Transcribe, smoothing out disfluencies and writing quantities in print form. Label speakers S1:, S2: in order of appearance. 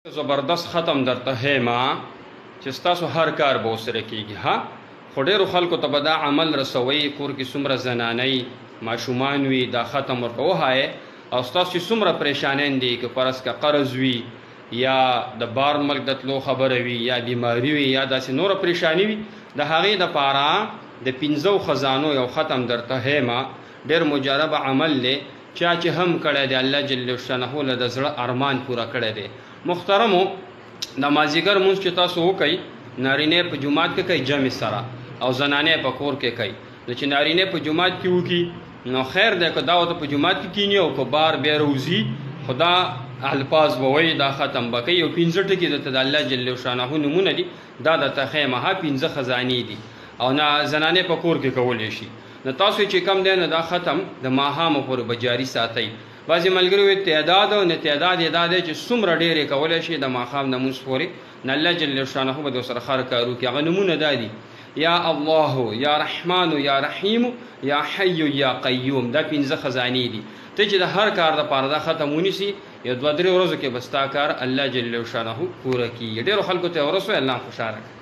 S1: زبردست ختم درته هیما چې ستاسو هر کار به ورسره کېږي. ها، خو ډېرو خلکو ته به دا عمل رسوئ، کور کې څومره زنانۍ ماشومان وي دا ختم ورته وښایئ، او ستاسو چې څومره پریشانین دي، که فرض که قرض وي یا د بار ملک د تلو خبره وي یا بیماري وي یا داسې نوره پریشاني وي، د هغې دپاره د پنځو خزانو یو ختم درته هیما. ډېر مجرب عمل دی، چا چې هم کړی دی الله جل شانه له د زړه ارمان پوره کړی دی. محترمو، د مازیګر مونځ چې تاسو وکئ، نارینه په جومات کې کوي جمع سره او زنانه په کور کې کوي. نو چې نارینه په جومات کې وکي نو خیر دی، که دا ورته په جومات کې کینی او که بار بیا روزي، خو دا الفاظ به وایي، دا ختم به کوي. او پنځه ټکي درته د الله جل شانه نومونه دي، دا درته ښیم. ها، پنځه خزانې دي او نه زنانه په کور کې کولی شي. نو تاسو چې کم دی نو دا ختم د ماښامو پورې به جاري ساتئ. بعضې ملګري وایي تعداد، نو تعداد یې دا دی چې څومره ډېر یې کولی شي د ماښام د لمونځ پورې، نو الله جل شانه به در سره ښه کار وکړي. هغه نومونه دا دي: یا الله، یا رحمان، یا رحیم، یا حی، یا قیوم. دا پنځه خزانې دي. ته چې د هر کار دپاره دا ختم ونیسي، یو دوه درې ورځو کې به ستا کار الله جل شانه پوره کړي. ډېرو خلکو ته یې ورسوئ، الله خوشحاله کړي.